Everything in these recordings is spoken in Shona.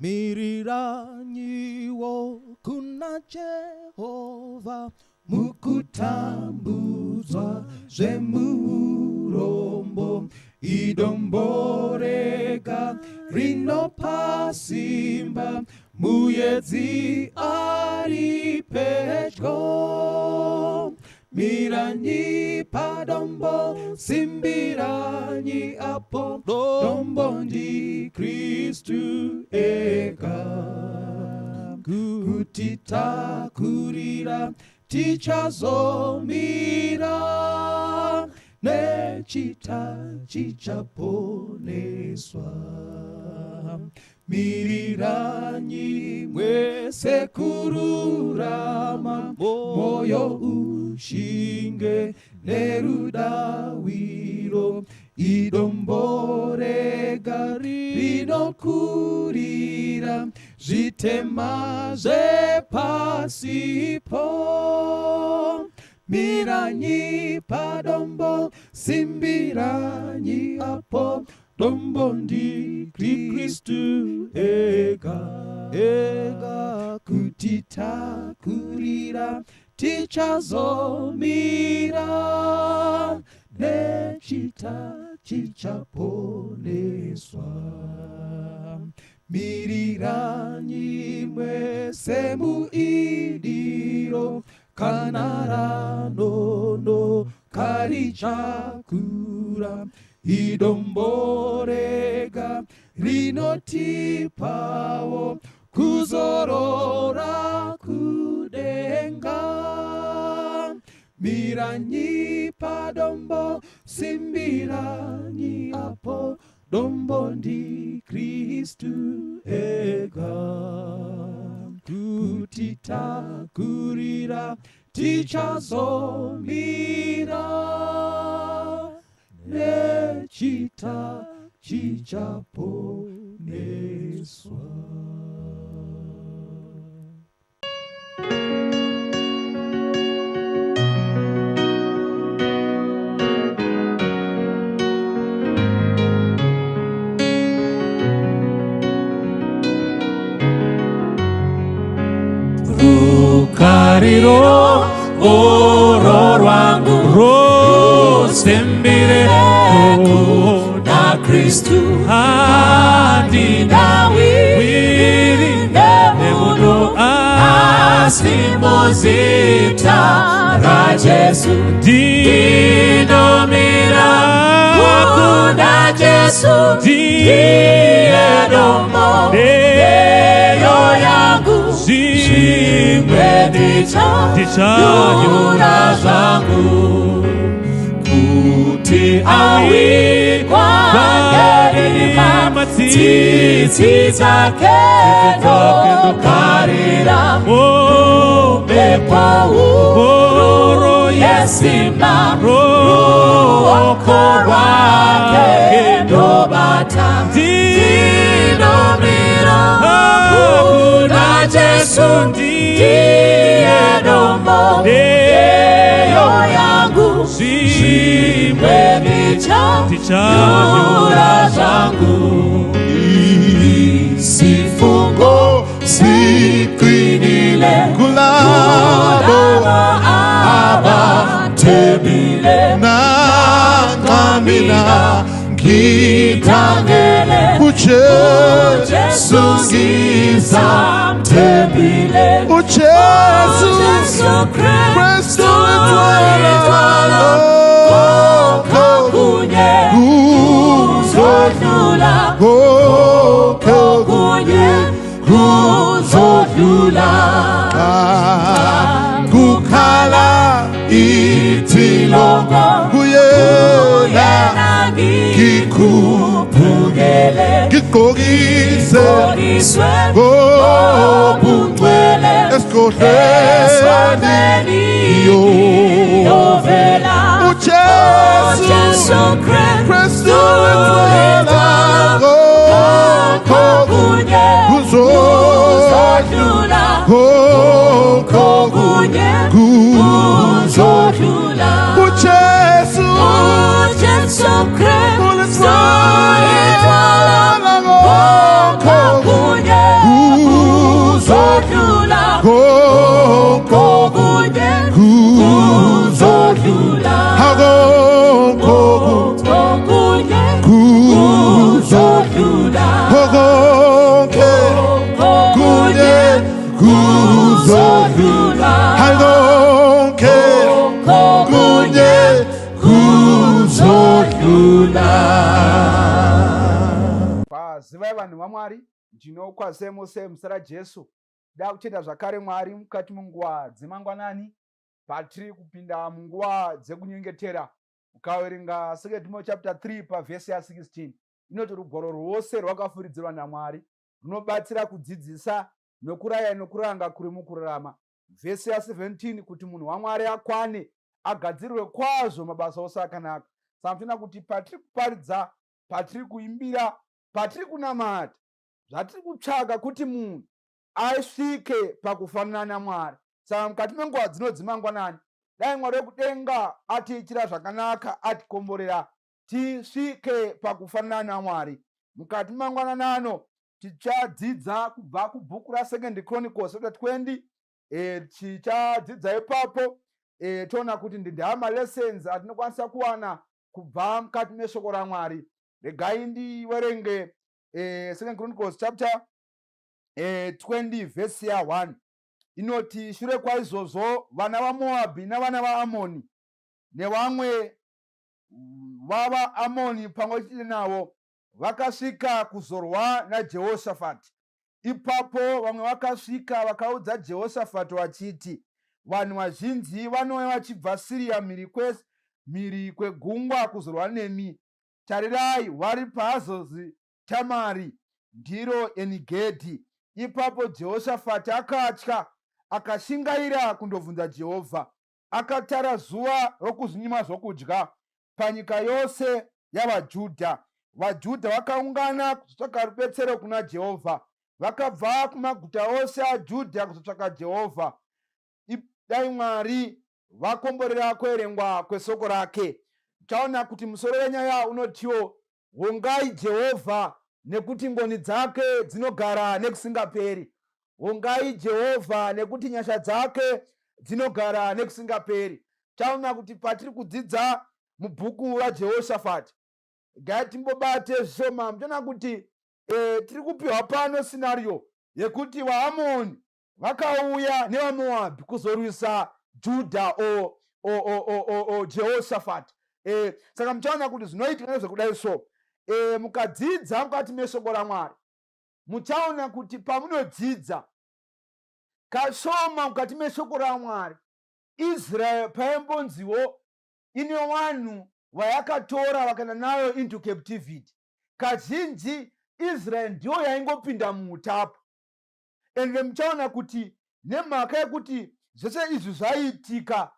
Miriranyiwo kuna Jehovha mukutambudzwa zvemurombo, idombo rega rinopa simba, muedzi ari pedyo. Miranyi padombo, simbiranyi apo, dombo ndi Kristu ega. Kuti takurira tichazomira, nechita chichaponeswa. Miriranyi mwese kururama, moyo ushinge nerudawiro, idombo rega rinokurira zvitema zvepasipo. Miranyi padombo, simbiranyi apo, dombo ndi Kristu ega, ega. Kuti takurira tichazomira, nechita chichaponeswa. Miriranyi mwese muidiro, kana ranono karichakura, idombo rega rinotipawo kuzorora kudenga. Miranyi padombo, simbiranyi apo, dombo ndi Kristu ega. Kuti takurira tichazomira, nechita chichaponeswa. Rukariro oro rwangu rusembire kuna Kristu, handidawiri nemunhu, asi muzita raJesu ndinomira kuna Jesu, ndiye dombo ndeyo yangu, zvimwe ndichanyura zvangu. Kuti awikwa nerima, tsitsi dzake ndokarira, mhepo huru yesimba, ruoko rwake ndobata, ndinomira kuna Jesu, ndiye dombo ndeyo yangu, zvimwe ndichanyura zvangu. Isifungo siqinile kulabo abathembile, nanxa mina ngithangele uJesu ngisamthembile, uJesu Jesu Kristu idwala, konke kunye kuzodlula, konke kunye kuzodlula. Kukhala icilongo kuyena ngikhuphukele, ngigqokise ngigqokiswe ngobungcwele, esigodlweni ngiyovela uJesu Jesu Kristu Kristu idwala, konke kunye kuzodlula, kuzodlula, konke kunye kuzodlula kuzodlula. uJesu Jesu Kristu idwala, konke kunye Hakuna. Kwazivai vanhu vaMwari, ndinokwazisai mose muzita raJesu. Da kutenda zvakare Mwari mukati menguva dzemangwanani patiri kupinda munguva dzekunyengetera. Ukaverenga 2 Timothy chapter 3 pavhesi ya16 inoti rugwaro rwose rwakafuridzirwa naMwari runobatsira kudzidzisa nokuraya nokuranga kuri mukururama. Vhesi ya17 kuti munhu waMwari akwane agadzirirwe kwazvo mabasa ose akanaka. Saka tinoona kuti patiri kuparidza, patiri kuimbira, patiri kunamata, zvatiri kutsvaka kuti munhu asvike pakufanana naMwari. Saka mukati menguva dzino dzemangwanani, dai Mwari wekudenga atiitira zvakanaka, atikomborera tisvike pakufanana naMwari. Mukati mangwanani ano tichadzidza kubva kubhuku raSecond Chronicles chapter 20. Tichadzidza ipapo, toona kuti ndindaa malessons atinokwanisa kuwana kubva mukati meshoko raMwari. Regai ndiwerenge Second Chronicles chapter 20 vhesi ya1 inoti, shure kwaizvozvo vana vaMoabhi navana vaAmoni nevamwe vavaAmoni pamwe chete navo vakasvika kuzorwa naJehoshafati. Ipapo vamwe vakasvika vakaudza Jehoshafati vachiti, vanhu vazhinji vanouya vachibva Siriya mhiri kwegungwa kuzorwa nemi. Tarirai, vari paHazozi Tamari, ndiro Enigedhi. Ipapo Jehoshafati akatya, akashingaira kundobvunza Jehovha. Akatara zuva rokuzvinyima zvokudya panyika yose yavaJudha. VaJudha vakaungana kuzotsvaka rubetsero kuna Jehovha. Vakabva kumaguta ose aJudha kuzotsvaka Jehovha. Dai Mwari vakomborera kuerengwa kwesoko rake. Chaona kuti musoro wenyaya unotiwo, vongai Jehovha nekuti ngoni dzake dzinogara nekusingaperi. Vongai Jehovha nekuti nyasha dzake dzinogara nekusingaperi. Chaona kuti patiri kudzidza mubhuku raJehoshafati, gai timbobate zvishoma. Muchaona kuti tiri kupiwa pano scenario yekuti vaAmoni vakauya nevaMoabhi kuzorwisa Judha o Jehoshafati. Saka muchaona kuti zvinoitika nezvekudai so, mukadzidza mukati meshoko raMwari, muchaona kuti pamunodzidza kashoma mukati meshoko raMwari, Israel paimbonziwo ine vanhu vayakatora vakaenda nayo into captivity. Kazhinji Israel ndiyo yaingopinda muutapo. Ende muchaona kuti nemhaka yekuti zvese izvi zvaiitika,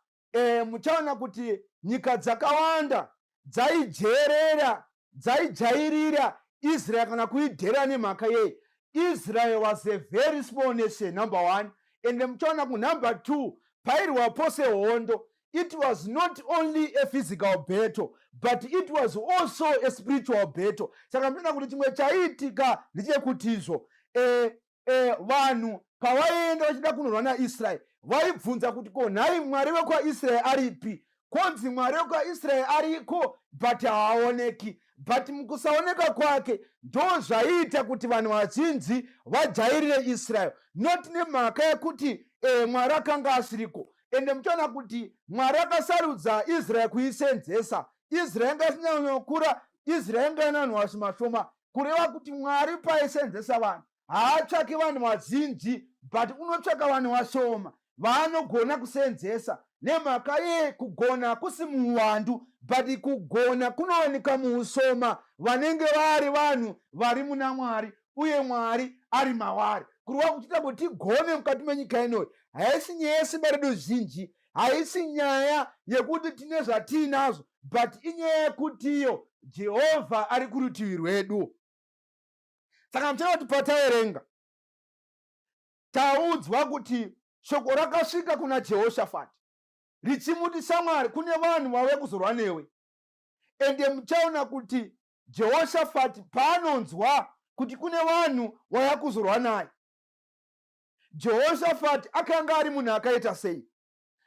muchaona kuti nyika dzakawanda dzaijerera, dzaijairira Israel kana kuidhera. Nemhaka yei? Israel was a very small nation, number one. Ende muchaona kunumber two, pairwa pose hondo, it was not only a physical battle but it was also a spiritual battle. Saka munoona kuti chimwe chaiitika ndechekuti izvo vanhu pavaienda vachida kunorwa naIsraeri, vaibvunza kuti, ko nhai Mwari wekwaIsraeri aripi? Konzi Mwari wekwaIsraeri ariko but haaoneki. But mukusaoneka kwake ndo zvaiita kuti vanhu vazhinji vajairire Israel, not nemhaka yekuti Mwari akanga asiriko. Ende muchaona kuti Mwari akasarudza Israel kuisenzesa. Israel yanga isinyanyokura, Israel yanga ina vanhu vashomashoma. Kureva kuti Mwari paisenzesa vanhu, haatsvaki vanhu vazhinji but unotsvaka vanhu vashoma vaanogona kusenzesa. Nemhaka ye kugona kusi muuwandu but kugona kunowanika muusoma vanenge vari vanhu vari muna Mwari uye Mwari ari mavari. Kureva kuchiita kuti tigone mukati menyika inoyi, haisi nyaya yesimba redu zhinji, haisi nyaya yekuti tine zvatiinazvo, but inyaya yekutiyo Jehovha ari kurutivi rwedu. Saka muchaona kuti pataverenga, taudzwa kuti shoko rakasvika kuna Jehoshafati richimuti, shamwari, kune vanhu vauya kuzorwa newe. Ende muchaona kuti Jehoshafati paanonzwa kuti kune vanhu vauya kuzorwa naye, Jehoshafati akanga ari munhu akaita sei?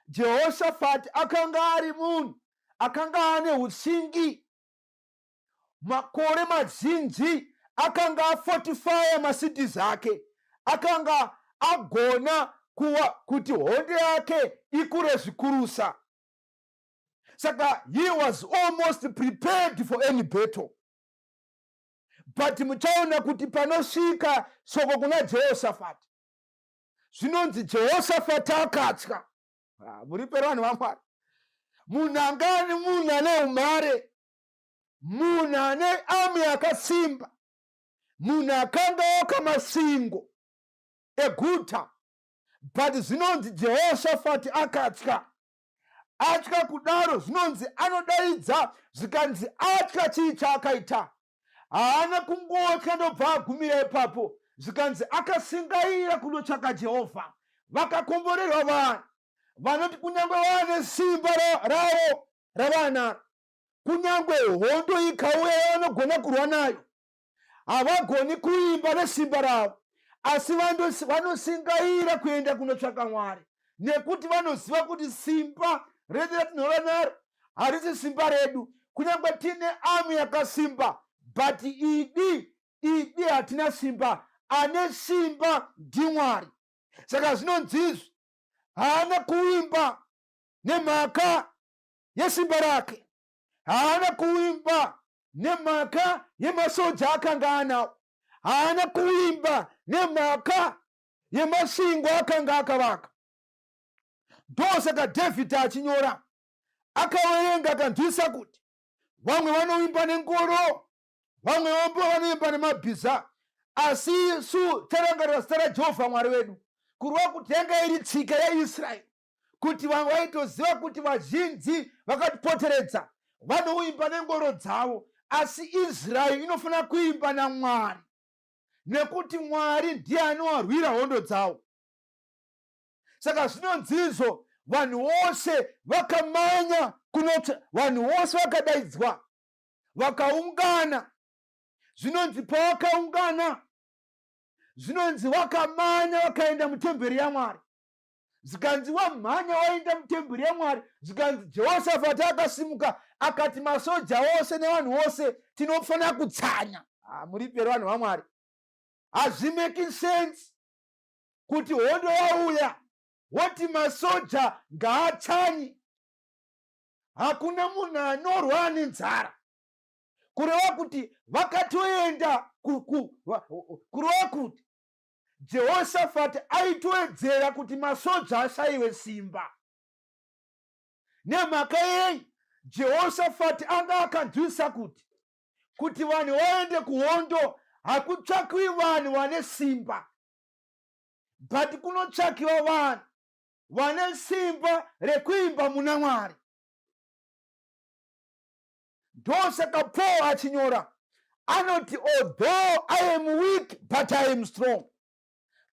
Jehoshafati akanga ari munhu akanga ane ushingi. Makore mazhinji akanga afortifya macities ake, akanga agona kuwa kuti hondo yake ikure zvikurusa. Saka he was almost prepared for any battle. But muchaona kuti panosvika soko kuna Jehoshafati, zvinonzi Jehoshafati akatya. Ah, muri pera vanhu vaMwari. Munhu anga ani munhu ane umhare, munhu ane ami yakasimba, munhu akanga oka masingo eguta. But zvinonzi Jehoshafati akatya. Atya kudaro zvinonzi anodaidza, zvikanzi atya chii chaakaita? Haana kungotya ndobva agumira ipapo. Zvikanzi akasingaira kunotsvaka Jehovha. Vakakomborerwa vanhu vanoti kunyange vane simba ravo ravanaro, kunyange hondo ikauya yavanogona kurwa nayo, havagoni kuimba nesimba ravo, asi vanosingaira kuenda kunotsvaka Mwari, nekuti vanoziva kuti simba redu ratinova naro harisi simba redu. Kunyange tine ami yakasimba, but idi hatina simba. Ane simba ndiMwari. Saka zvinonzizvi haana kuimba nemhaka yesimba rake, haana kuimba nemhaka yemasoja akanga anawo, haana kuimba nemhaka yemasingo akanga akavaka. Ndosaka Dhavhidhi achinyora, akaverenga akanzwisa kuti vamwe vanoimba nengoro, vamwe vanoimba nemabhiza, asi isu tarangarira zita raJehovha Mwari wedu. Kureva kuti yanga iri tsika yaIsraeri kuti vamwe vaitoziva kuti vazhinji vakatipoteredza vanoimba nengoro dzavo, asi Israeri inofanira kuimba naMwari, nekuti Mwari ndiye anovarwira hondo dzavo. Saka zvinonzizvo vanhu vose vakamanya kunoti vanhu vose vakadaidzwa vakaungana. Zvinonzi pavakaungana, zvinonzi vakamanya vakaenda mutemberi yaMwari. Zvikanzi wamhanya waenda mutemberi yaMwari. Zvikanzi Jehoshafati akasimuka akati masoja ose nevanhu vose tinofanira kutsanya. Muri peri vanhu vaMwari. Hazvimeki sense kuti hondo yauya woti masoja ngaatsanye. Hakuna munhu anorwa ane nzara. Kureva kuti vakatoenda kureva kuti Jehoshafati aitowedzera kuti masoja ashayiwe simba. Nemhaka yei? Jehoshafati anga akanzwisa kuti vanhu vaende kuhondo hakutsvakiwi vanhu vane simba, but kunotsvakiwa vanhu vane simba rekuimba muna Mwari. Ndosaka Paul achinyora anoti, although I am weak, but I am strong.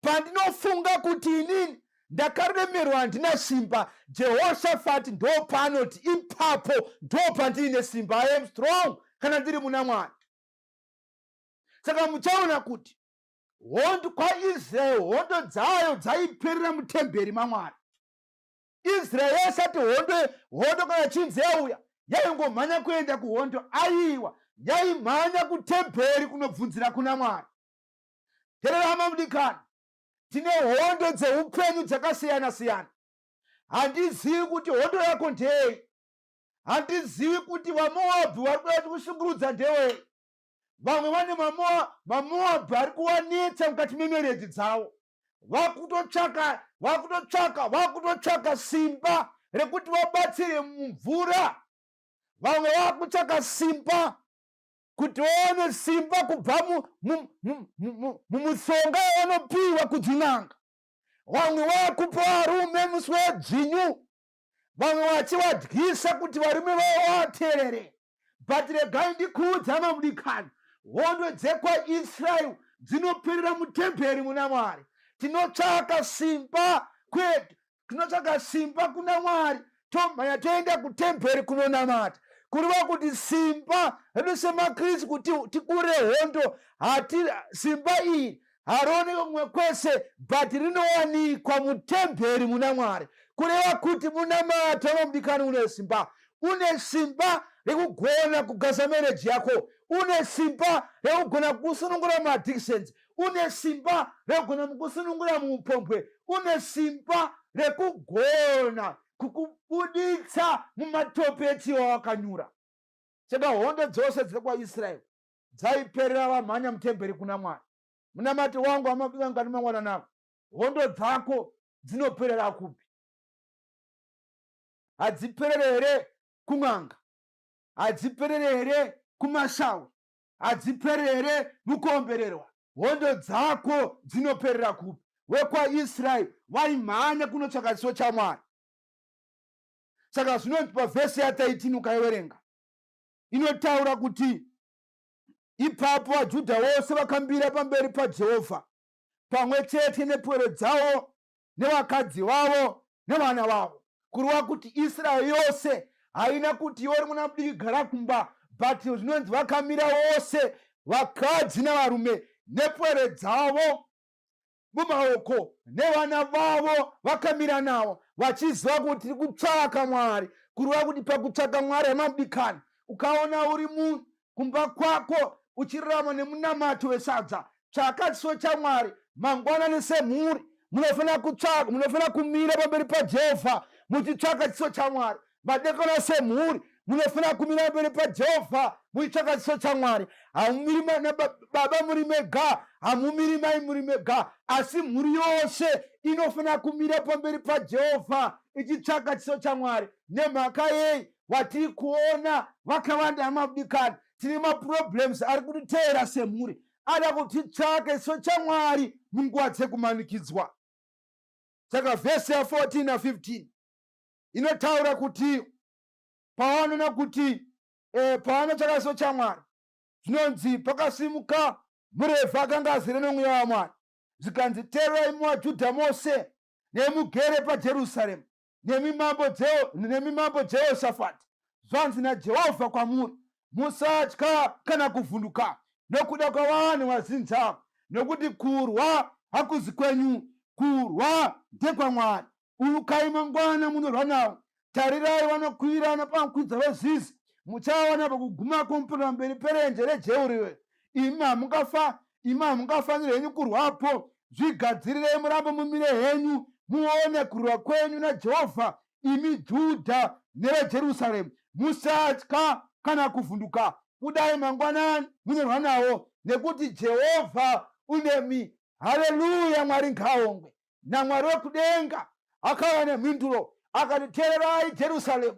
Pandinofunga kuti inini ndakaremerwa, handina simba, Jehoshafati ndopaanoti ipapo ndopandine simba. I am strong kana ndiri muna Mwari. Saka muchaona kuti hondo kwaIsraeri, hondo dzayo dzaiperera mutemberi maMwari. Israeri yaisati hondo kana chinzi yauya yaingomhanya kuenda kuhondo. Aiwa, yaimhanya kutemberi kunobvunzira kuna Mwari. Terera hama mudikani, tine hondo dzeupenyu dzakasiyana siyana. Handizivi kuti hondo yako ndeyei. Handizivi kuti vaMoabhi vari kuda kushungurudza ndewei. Vamwe vane maMoabhi ari kuvanetsa mukati memarriage dzavo, vakutotsvaka simba rekuti vabatsire mumvura. Vamwe vakutsvaka simba kuti vaone simba kubva mumushonga yavanopiwa kudzin'anga. Vamwe vakupa varume musi wedzvinyu, vamwe vachivadyisa kuti varume vavo vateerere. But regai ndikuudza mamudikani, hondo dzekwaIsraeri dzinoperera mutemberi muna Mwari. Tinotsvaka simba kwedu, tinotsvaka simba kuna Mwari, tomhanya toenda kutemberi kunonamata. Kureva kuti simba redu semaKristu kuti tikure hondo, hati simba iri harioneki kumwe kwese, but rinowanikwa mutemberi muna Mwari. Kureva kuti munamato wamudikani une simba. Une simba rekugona kugaza marriage yako, une simba rekugona kusunungura maaddictions, une simba rekugona kusunungura muupombwe, une simba rekugona. Kukubuditsa mumatope echiwa wakanyura. Saka hondo dzose dzekwaIsraeri dzaiperera vamhanya mutemberi kuna Mwari. Munamato wangu amabikangani mangwanani ako, hondo dzako dzinoperera kupi? Hadziperere here kun'anga? Hadziperere here kumashawe? Hadziperere here mukuombererwa? Hondo dzako dzinoperera kupi? WekwaIsraeri vaimhanya kunotsvaka chiso chaMwari. Saka zvinonzi pavhesi ya13, ukaiverenga, inotaura kuti ipapo vaJudha vose vakambira pamberi paJehovha pamwe chete nepwere dzavo nevakadzi vavo nevana vavo. Kureva kuti Israeri yose haina kuti iwe uri mwana mudiki, gara kumba, but zvinonzi vakamira vose, vakadzi navarume, nepwere dzavo mumaoko, nevana vavo vakamira navo, vachiziva kuti tiri kutsvaka Mwari. Kureva kuti pakutsvaka Mwari, hamamudikani, ukaona uri munhu kumba kwako uchirarama nemunamato wesadza, tsvaka chiso chaMwari mangwanani. Semhuri munofanira kutsvaka, munofanira kumira pamberi paJehovha muchitsvaka chiso chaMwari. Madekona semhuri munofanira kumira pamberi paJehovha muchitsvaka chiso chaMwari. Hamumiri baba muri mega, hamumiri mai muri mega, asi mhuri yose inofanira kumira pamberi paJehovha ichitsvaka chiso chaMwari. Nemhaka yei? Watiri kuona vakawanda, hamabudikani, tine maproblems ari kutiteera semhuri, ada kuti titsvake chiso chaMwari munguva dzekumanikidzwa. Saka vhesi ya14 na15 inotaura kuti pavanoona kuti pavanotsvaka chiso chaMwari, zvinonzi pakasimuka muRevhi akanga azere nomweya waMwari, zvikanzi, "Teererai muvaJudha mose nemugere paJerusarema, nemi mambo Jehoshafati. Zvanzi naJehovha kwamuri: Musatya kana kuvhunduka nokuda kwavanhu vazhinji ava, nokuti kurwa hakuzi kwenyu, kurwa ndekwaMwari. Urukai mangwana munorwa navo. Tarirai, vanokwira napamukwidza weZizi, muchaona pakuguma kwomupiro pamberi perenje reJerueri. Imi hamungafa, imi hamungafaniri henyu kurwapo. Zvigadzirirei, murambe mumire henyu, muone kurwa kwenyu naJehovha, imi Judha neveJerusaremu. Musatya kana kuvhunduka. Budai mangwanani munorwa nawo, nekuti Jehovha unemi." Haleluya! Mwari ngaaongwe. NaMwari wekudenga akava nemhinduro, akati, "Teererai Jerusaremu,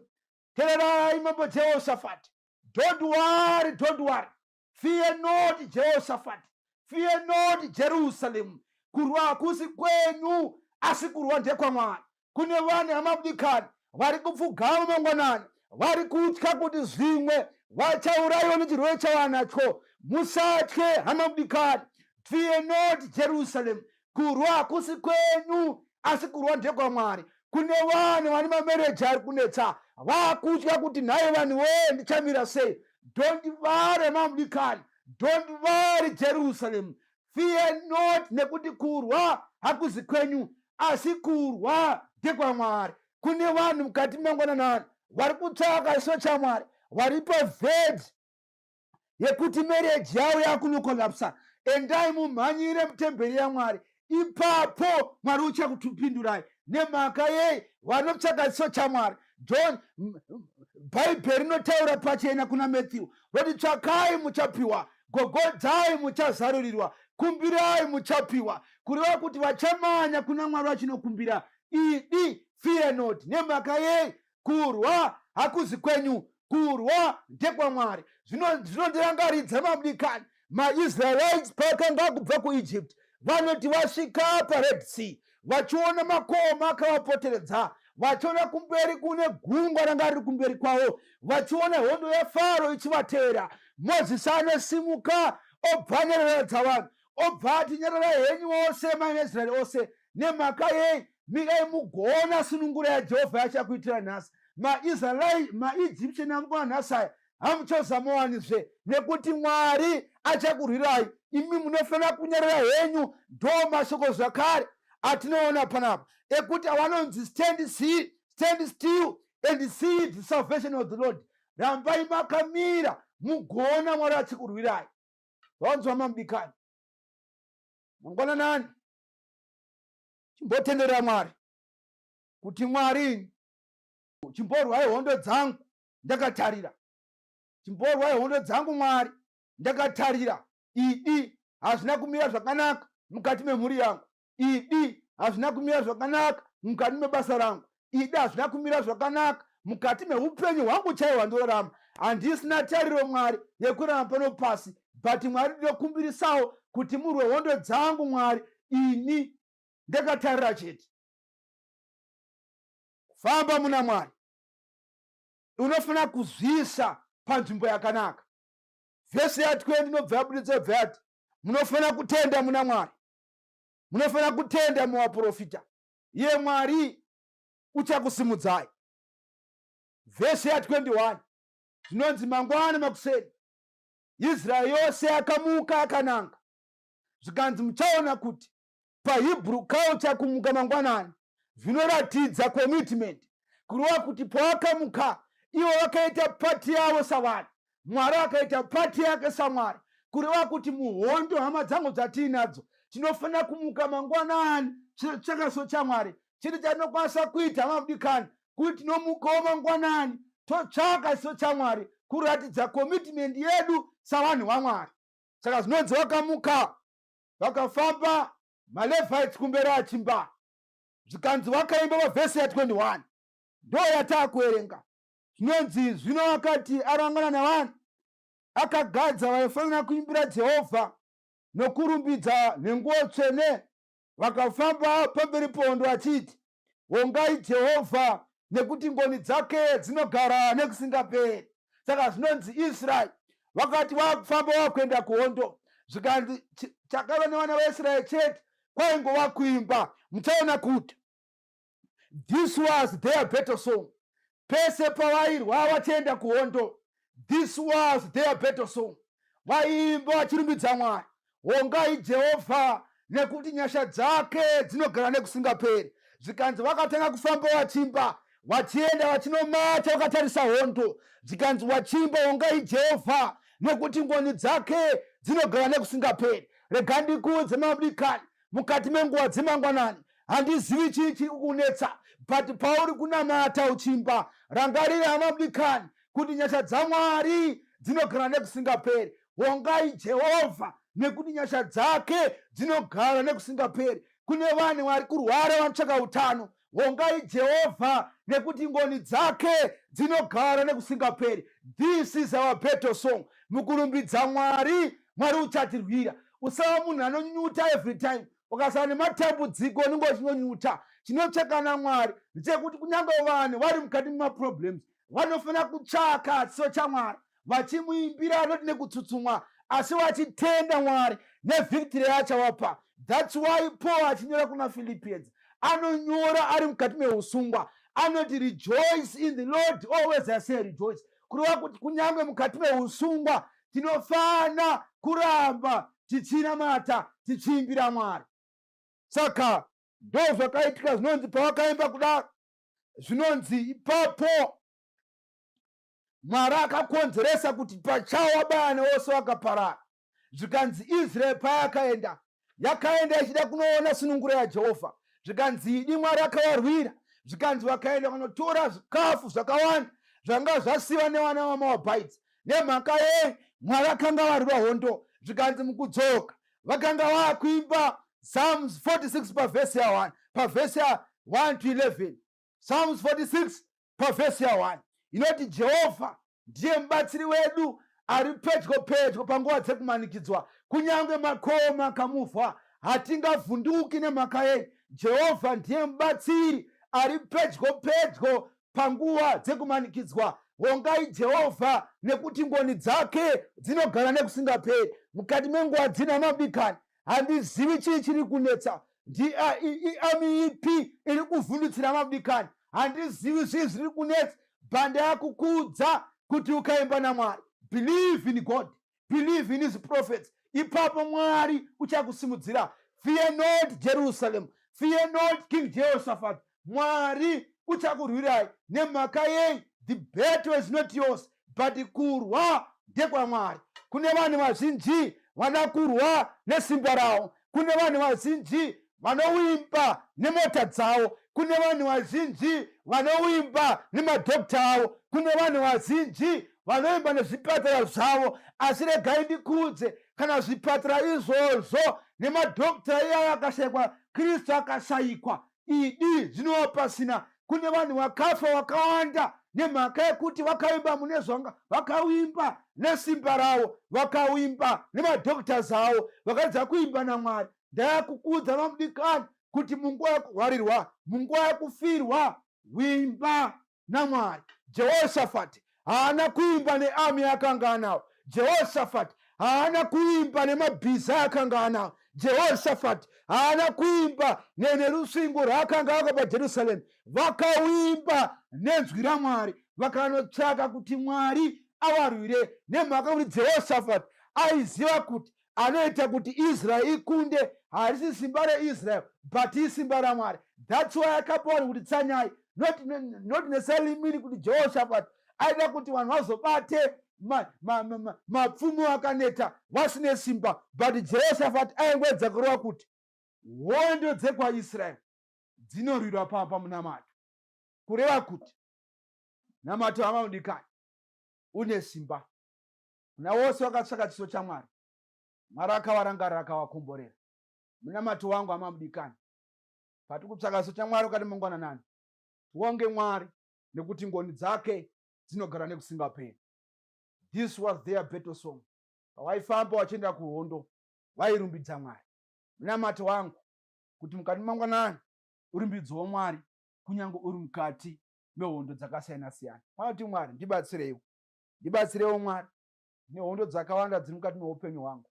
teererai mambo Jehoshafati. Don't worry, don't worry. Fear not, Jehoshafati, fear not, Jerusalem. Kurwa hakusi kwenyu, asi kurwa ndekwaMwari." Kune vanhu, hamabudikani, vari kupfugama mangwanani, vari kutya kuti zvimwe vachaurayiwa nechirwere chavanacho. Musatye, hamabudikani. Fear not, Jerusalem. Kurwa hakusi kwenyu, asi kurwa ndekwaMwari. Kune vanhu vane mamarriage ari kunetsa, vaakutya kuti nhai vanhu wee, ndichamira sei? Don't worry, mamudikani. Don't worry, Jerusalem. Fear not, nekuti kurwa hakuzi kwenyu, asi kurwa ndekwamwari. Kune vanhu mukati mangwananani vari kutsvaka chiso chaMwari, vari paverge yekuti marriage yavo yakunocollapsa. Endai mumhanyire mutemberi yaMwari, ipapo Mwari uchakutupindurai. Nemhaka yei? Vanotsvaka chiso chaMwari. John, Bhaibheri rinotaura pachena kuna Matthew roti, "Tsvakai muchapiwa, gogodzai muchazarurirwa, kumbirai muchapiwa." Kureva kuti vachamanya kuna Mwari vachinokumbira. Idi, fear not. Nemhaka yei? Kurwa hakuzi kwenyu, kurwa ndekwamwari. Zvinondirangaridza, mamudikani, maIsraelites paakanga kubva kuEgypt. Vanoti vasvika paRed Sea, vachiona makomo akavapoteredza, vachiona kumberi kune gungwa ranga riri kumberi kwavo, vachiona hondo yaFaro ichivatevera, Mozisi anosimuka, obva anyereredza vanhu, obva ati, "Nyererai henyu vose maIsraeri ose. Nemhaka yei? Mirai mugoona sununguro yaJehovha yachakuitira nhasi. MaIsraeli, maEgyptian amukuona nhasi aya hamuchazomuwanizve, nekuti Mwari achakurwirai. Imi munofanira kunyarara henyu." Ndo mashoko zvakare atinoona panapa ekuti avanonzi stand still and see the salvation of the Lord. Rambai makamira mugoona Mwari achikurwirai. Vanzwa, mamudikani, mangwananani, chimbotendera Mwari kuti Mwari Chimborwai hondo dzangu ndakatarira. Chimborwai hondo dzangu Mwari ndakatarira. Idi hazvina kumira zvakanaka mukati memhuri yangu. Idi hazvina kumira zvakanaka mukati mebasa rangu. Idi hazvina kumira zvakanaka mukati meupenyu hwangu chaiwo hwandorarama. Handisina tariro Mwari yekurarama pano pasi, but Mwari ndinokumbirisawo kuti murwe hondo dzangu Mwari, ini ndakatarira chete. Famba muna Mwari, unofanira kuzviisa panzvimbo yakanaka. Vhesi ya 20 inobva yabuditsa bva yati munofanira kutenda muna Mwari, munofanira kutenda muvaprofita, iye Mwari uchakusimudzai. Vhesi ya 21 zvinonzi mangwana makuseni Israeri yose yakamuka akananga, zvikanzi muchaona kuti paHebrew culture kumuka mangwanani zvinoratidza commitment, kureva kuti pawakamuka ivo vakaita pati yavo savanhu, Mwari akaita pati yake saMwari, kureva kuti muhondo hama dzangu dzatiinadzo tinofanira kumuka mangwanani chakaso chaMwari. Chete chatinokwanisa kuita hama mudikani kuti tinomukawo mangwanani totsvaka chiso chaMwari kuratidza commitment yedu savanhu vaMwari. Saka zvinonzi vakamuka vakafamba maLevites kumberi achimba, zvikanzi vakaimba pavhesi ya 21 ndo yataakuverenga. Zvinonzi zvino akati arangana navanhu, akagadza vaifanira kuimbira Jehovha nokurumbidza nenguo tsvene, vakafamba pamberi pohondo vachiti, Vongai Jehovha, nekuti ngoni dzake dzinogara nekusingaperi. Saka zvinonzi Israeri vakati vakufamba vakuenda kuhondo, zvikanzi chakava nevana vaIsraeri chete kwaingova kuimba. Muchaona kuti this was their battle song. Pese pavairwa vachienda kuhondo, this was their battle song. Vaiimba vachirumbidza Mwari, vongai Jehovha nekuti nyasha dzake dzinogara nekusingaperi. Zvikanzi vakatanga kufamba vachimba vachienda vachinomata vakatarisa hondo, zvikanzi vachimba vongai Jehovha nekuti ngoni dzake dzinogara nekusingaperi. Rega ndikuudze mabudikani, mukati menguva dzemangwanani handizivi chii chiri kukunetsa, but pauri kunamata uchimba, rangarira hama mudikani kuti nyasha dzaMwari dzinogara nekusingaperi. Vongai Jehovha nekuti nyasha dzake dzinogara nekusingaperi. Kune vanhu vari kurwara vanotsvaka utano, vongai Jehovha nekuti ngoni dzake dzinogara nekusingaperi. This is our battle song. Mukurumbidza Mwari, Mwari uchatirwira. Usava munhu anonyunyuta every time. Ukasava nematambudziko unenge uchinonyuta. Chinotsvaka naMwari ndechekuti kunyange vanhu vari mukati memaproblems vanofanira kutsvaka chiso chaMwari, vachimuimbira not nekutsutsumwa, asi vachitenda Mwari nevictory yaachavapa. That's why Paul achinyora kuna Philippians, anonyora ari mukati meusungwa, anoti rejoice in the Lord always, I say rejoice. Kureva kuti kunyange mukati meusungwa tinofana kuramba tichinamata tichiimbira Mwari. Saka ndo zvakaitika, zvinonzi pavakaimba kudaro, zvinonzi ipapo Mwari akakonzeresa kuti pachawo vabayane vose vakaparara. Zvikanzi Israeri payakaenda, yakaenda ichida kunoona sununguro yaJehovha. Zvikanzi idi Mwari akavarwira. Zvikanzi vakaenda kunotora zvikafu zvakawanda zvanga zvasiva nevana vaMoabhites. Nemhaka yei? Mwari akanga varwira hondo. Zvikanzi mukudzoka vakanga vakuimba Psalms 46 pavhesi ya 1, pavhesi ya 1 to 11. Psalms 46 pavhesi ya 1 inoti Jehovha ndiye mubatsiri wedu ari pedyo pedyo panguva dzekumanikidzwa. Kunyange makomo akamuvha, hatingavhunduki. Nemhaka yei? Jehovha ndiye mubatsiri ari pedyo pedyo panguva dzekumanikidzwa. Vongai Jehovha nekuti ngoni dzake dzinogara nekusingaperi. Mukati menguva dzino mabikani, handizivi chii chiri kunetsa, iami ipi iri kuvhundutsira mabikani, handizivi zvii zviri kunetsa, bhanda yakukudza kuti ukaimba naMwari, believe in God, believe in his prophets, ipapo Mwari uchakusimudzira. Fear not Jerusalem, fear not King Jehoshaphat, Mwari uchakurwirai. Nemhaka yei? The battle is not yours, but kurwa ndekwaMwari. Kune vanhu vazhinji vada kurwa nesimba ravo, kune vanhu vazhinji vanowimba nemota dzavo. Kune vanhu vazhinji vanovimba nemadhokta avo, kune vanhu vazhinji vanoimba nezvipatara zvavo, asi regai ndikuudze, kana zvipatara izvozvo nemadhokta iyayo akashaikwa, Kristu akashaikwa, idi zvinova pasina. Kune vanhu vakafa vakawanda nemhaka yekuti vakaimba mune zvanga, vakavimba nesimba ravo, vakavimba nemadhoktas avo, vakaedza kuimba naMwari. Ndayakukuudza vamudikani kuti munguva yekurwarirwa, munguva yekufirwa, vimba naMwari. Jehoshafati haana kuimba neami yaakanga anawo. Jehoshafati haana kuimba nemabhiza akanga anawo. Jehoshafati haana kuimba nerusvingo rwaakanga aka paJerusarema. Vakauimba nenzwi raMwari, vakanotsvaka kuti Mwari avarwire, nemhaka kuti Jehoshafati aiziva kuti anoita kuti Israel ikunde harisi simba reIsrael but isimba raMwari. That's why akapa vanhu kuti tsanyai, not necessarily meaning kuti Jehoshaphat aida kuti vanhu vazobate mapfumo akaneta vasine simba, but Jehoshaphat aingoedza kureva kuti hondo dzekwaIsrael dzinorwirwa pamunamato, kureva kuti namato hama mudikani une simba. Kuna vose vakatsvaka chiso chaMwari, Mwari akavarangarira akavakomborera. Munamato wangu hama mudikani, patiri kutsvaka chiso chaMwari ukati mangwananani, tionge Mwari nekuti ngoni dzake dzinogara nekusingaperi. This was their battle song. Pavaifamba vachienda kuhondo, vairumbidza Mwari. Munamato wangu kuti mukati mangwanani urumbidzwewo Mwari kunyange uri mukati mehondo dzakasiyana siyana. Vanoti Mwari ndibatsireiwo, ndibatsireiwo Mwari, nehondo dzakawanda dziri mukati meupenyu hwangu,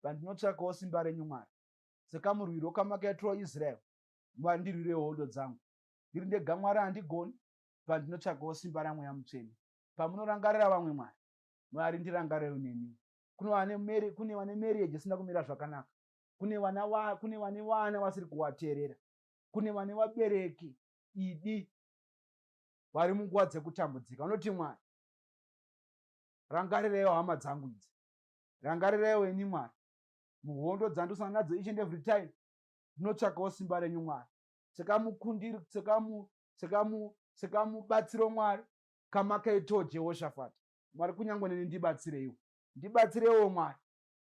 pandinotsvakawo simba renyu Mwari, sekamurwiro kamakaitirawo Israel, Mwari ndirwirewo hondo dzangu. Ndiri ndega Mwari handigoni, pandinotsvakawo simba raMweya Mutsvene. Pamunorangarira vamwe Mwari, Mwari ndirangarewo neniwo. Kune vane marriage isina kumira zvakanaka, kune vane vana vasiri kuvateerera, kune vane vabereki idi vari munguva dzekutambudzika. Vanoti Mwari, rangarireiwo hama dzangu idzi, rangarireiwo ini Mwari, muhondo dzandosangana nadzo each and every time, ndinotsvakawo simba renyu Mwari, sekamukundiri, sekamubatsiro Mwari kamakaitawo Jehoshaphat. Mwari kunyange neni ndibatsireiwo, ndibatsireiwo Mwari,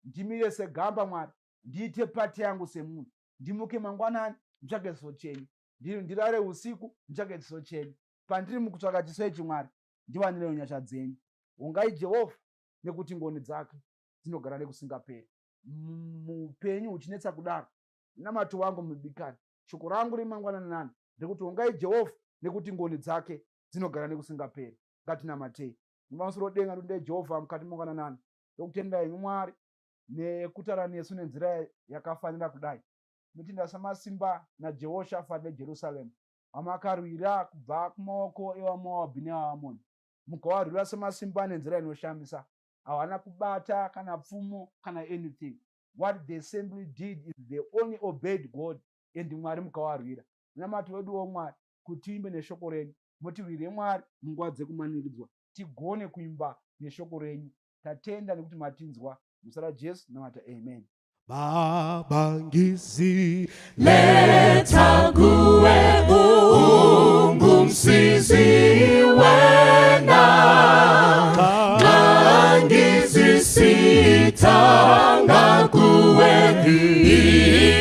ndimire segamba Mwari, ndiite pati yangu semunhu, ndimuke mangwanani nditsvake chiso chenyu, ndirare usiku nditsvake chiso chenyu. Pandiri mukutsvaka chiso ichi Mwari, ndiwanirewo nyasha dzenyu. Hongai Jehovha nekuti ngoni dzake dzinogara nekusingaperi. Muupenyu huchinetsa kudaro, munamato wangu mudikani, shoko rangu remangwanani nani ndekuti hongai Jehovha nekuti ngoni dzake dzinogara nekusingaperi. Ngatinamatei. Nepamusoro denga ndotendai Jehovha mukati mangwananani. Ndokutendai henyu Mwari nekutaura nesu nenzira yakafanira kudai. Ndinotenda samasimba naJehoshafati neJerusarema vamakarwira kubva kumaoko evaMoabhi nevaAmoni, mukavarwira samasimba nenzira inoshamisa. Havana kubata kana pfumo kana anything. What they simply did is they only obeyed God and Mwari mukavarwira. Munamato weduwo Mwari kuti tiimbe neshoko renyu, mutirwire Mwari munguva dzekumanikidzwa, tigone kuimba neshoko renyu. Tatenda nekuti matinzwa. Muzita raJesu namata, amen. Baba ngizi Letha kuwe ungumsizi wena, ngangizisithanga kuwe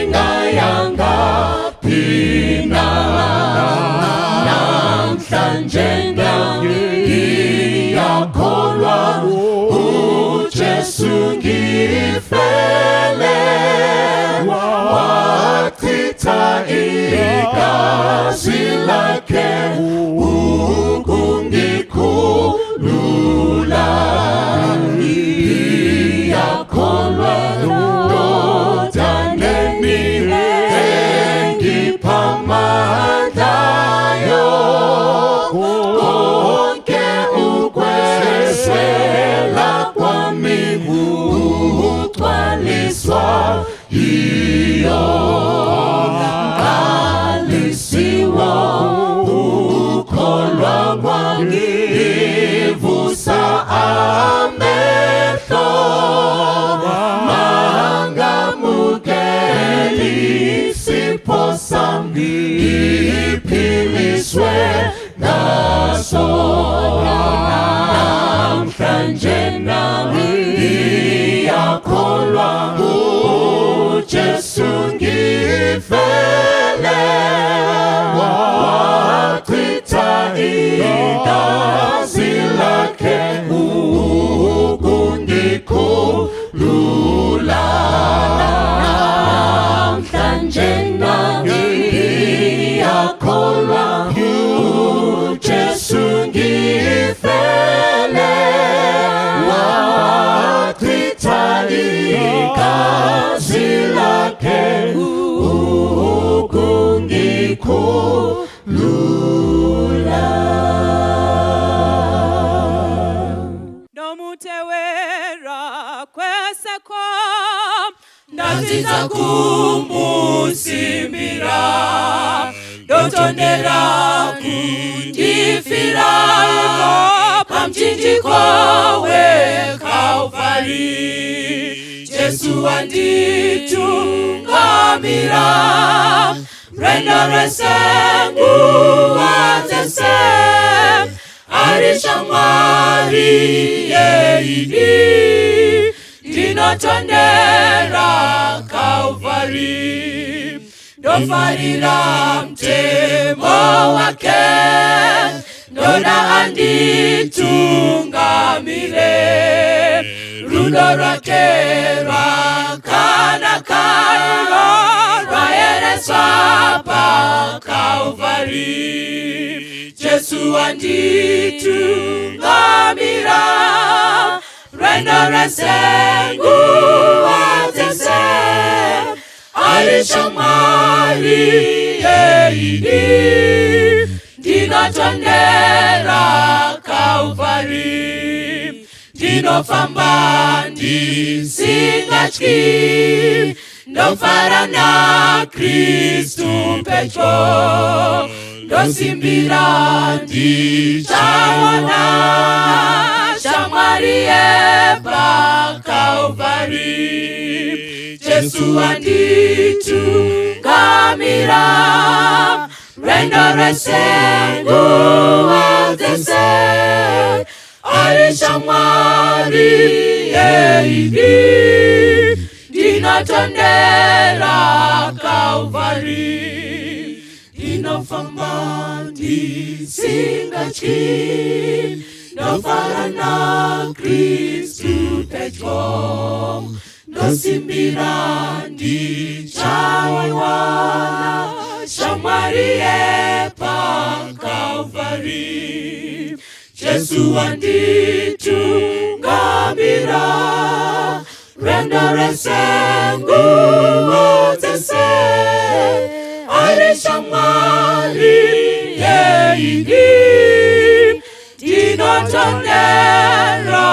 ingayanga phina, namhlanje ngiyakholwa uJesu ngifele, wachitha igazi lakhe ukungikhulula. Ngiyakholwa ndodaneni engipha amandlayo, konke ukweswela kwami kugcwaliswa yiyo. Qalisiwa ukholwa kwangivusa amehlo, mangamukeli isipho sami. Ngifele wachitha igazi lakhe ukungikhulula. Namhlanje ngiyakholwa, uJesu ngifele wachitha igazi lakhe ukungikhulula. Ndomutewera kwese kwa ndadzidza kumusimbira, ndotondera kundifira pamuchinjiko weKalvari. Jesu wanditungamira rwendo rwese, nguva dzese ari shamwari yeidi. Ndinotondera Kalvari, ndofarira mutemo wake, ndoda anditungamire. Rudo rwake rwakanaka, rwayereswa paKalvari. Jesu wanditungamira rwendo rwese, nguva dzese ari shamwari yeidi. Ndinotondera Kalvari, ndinofamba ndisingatyi, ndofara naKristu pedyo, ndosimbira ndichaona shamwari yepaKalvari. Jesu wanditungamira rwendo rwese, nguva dzese ari shamwari yeidi. Ndinotondera Kalvari, ndinofamba ndisingatyi, ndofara naKristu pedyo, ndosimbira ndichawana shamwari yepaKalvari. Jesu wanditungamira rwendo rwese, nguva dzese ari shamwari yeidi. Ndinotondera